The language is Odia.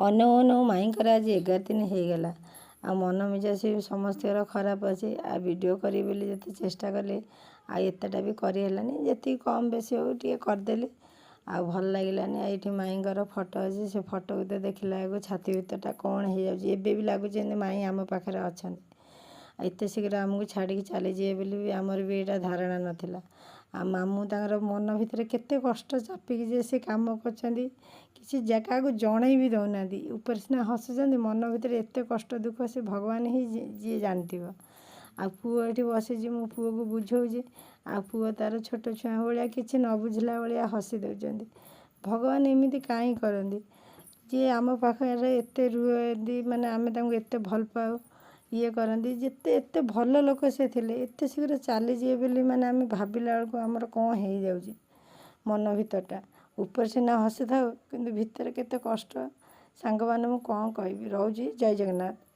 ଅନଉ ଅନଉ ମାଇଁଙ୍କର ଆଜି 11 ଦିନ ହେଇଗଲା। ଆଉ ମନ ମିଜାଜ ବି ସମସ୍ତଙ୍କର ଖରାପ ଅଛି। ଆଉ ଭିଡ଼ିଓ କରିବି ବୋଲି ଯେତେ ଚେଷ୍ଟା କଲି, ଆଉ ଏତେଟା ବି କରିହେଲାନି। ଯେତିକି କମ୍ ବେଶୀ ହଉ ଟିକେ କରିଦେଲି, ଆଉ ଭଲ ଲାଗିଲାନି। ଏଇଠି ମାଇଁଙ୍କର ଫଟୋ ଅଛି। ସେ ଫଟୋକୁ ତ ଦେଖିଲା ବେଳକୁ ଛାତି ଭିତରଟା କ'ଣ ହେଇଯାଉଛି। ଏବେ ବି ଲାଗୁଛି ଯେମିତି ମାଇଁ ଆମ ପାଖରେ ଅଛନ୍ତି। ଆଉ ଏତେ ଶୀଘ୍ର ଆମକୁ ଛାଡ଼ିକି ଚାଲିଯିବେ ବୋଲି ବି ଆମର ବି ଏଇଟା ଧାରଣା ନଥିଲା। ଆଉ ମାମୁଁ ତାଙ୍କର ମନ ଭିତରେ କେତେ କଷ୍ଟ ଚାପିକି ଯେ ସେ କାମ କରିଛନ୍ତି, କିଛି କାହାକୁ ଜଣେଇ ବି ଦେଉନାହାନ୍ତି। ଉପରେ ସିନା ହସୁଛନ୍ତି, ମନ ଭିତରେ ଏତେ କଷ୍ଟ ଦୁଃଖ ସେ ଭଗବାନ ହିଁ ଯିଏ ଜାଣିଥିବ। ଆଉ ପୁଅ ଏଠି ବସିଛି, ମୁଁ ପୁଅକୁ ବୁଝଉଛି, ଆଉ ପୁଅ ତା'ର ଛୋଟ ଛୁଆ ଭଳିଆ କିଛି ନ ବୁଝିଲା ଭଳିଆ ହସି ଦେଉଛନ୍ତି। ଭଗବାନ ଏମିତି କାହିଁ କରନ୍ତି? ଯିଏ ଆମ ପାଖରେ ଏତେ ରୁହନ୍ତି, ମାନେ ଆମେ ତାଙ୍କୁ ଏତେ ଭଲ ପାଉ, ଇଏ କରନ୍ତି, ଯେତେ ଏତେ ଭଲ ଲୋକ ସେ ଥିଲେ, ଏତେ ଶୀଘ୍ର ଚାଲିଯିବେ ବୋଲି ମାନେ ଆମେ ଭାବିଲା ବେଳକୁ ଆମର କ'ଣ ହେଇଯାଉଛି ମନ ଭିତରଟା। ଉପରେ ସିନା ହସୁଥାଉ, କିନ୍ତୁ ଭିତରେ କେତେ କଷ୍ଟ। ସାଙ୍ଗମାନେ, ମୁଁ କ'ଣ କହିବି? ରହୁଛି, ଜୟ ଜଗନ୍ନାଥ।